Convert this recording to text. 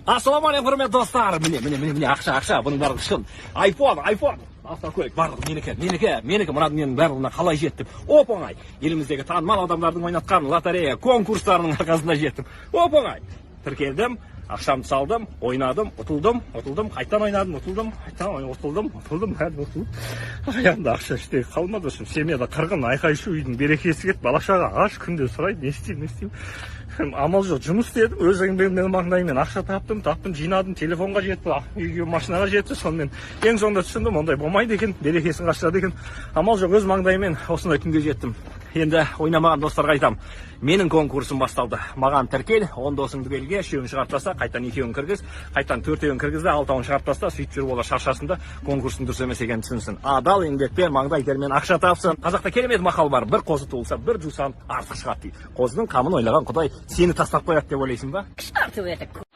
Ассалаумағалейкум, құрметті достар! Міне, міне, міне, міне, ақша, ақша, бұның барлығы шын. Айфон, айфон, автокөлік, барлығы менікі, менікі, менікі. Мына дүниенің барлығына қалай жеттім? Оп оңай. Еліміздегі танымал адамдардың ойнатқан лотерея конкурстарының арқасында жеттім. Оп оңай. Тіркелдім, ақшамды салдым, ойнадым, ұтылдым, ұтылдым, қайтадан ойнадым, ұтылдым, қайтадан ұтылдым, ұтылдым, бәрін ұтылдым. Аяғымда ақша ештеңе қалмады. В семьяда қырғын, айқай шу, үйдің берекесі кетті, бала шаға аш, күнде сұрайды. Не істеймін, не істеймін? Амал жоқ, жұмыс істедім, өз еңбегіммен, маңдайыммен ақша таптым, таптым, жинадым, телефонға жетті, үйге, машинаға жетті. Сонымен ең соңында түсіндім, ондай болмайды екен, берекесін қашырады екен. Амал жоқ, өз маңдайыммен осындай күнге жеттім. Енді ойнамаған достарға айтамын: менің конкурсым басталды, маған тіркел, 10 досыңды белгіле, үшеуін шығарып таста, қайтадан екеуін кіргіз, қайтадан төртеуін кіргіз де, алтауын шығарып таста. Сөйтіп жүріп олар шаршасын да, конкурстың дұрыс емес екенін түсінсін, адал еңбекпен, маңдай термен ақша тапсын. Қазақта керемет мақал бар: бір қозы туылса, бір жусан артық шығады дейді. Қозының қамын ойлаған құдай сені тастап қояды деп ойлайсың ба? К черту это.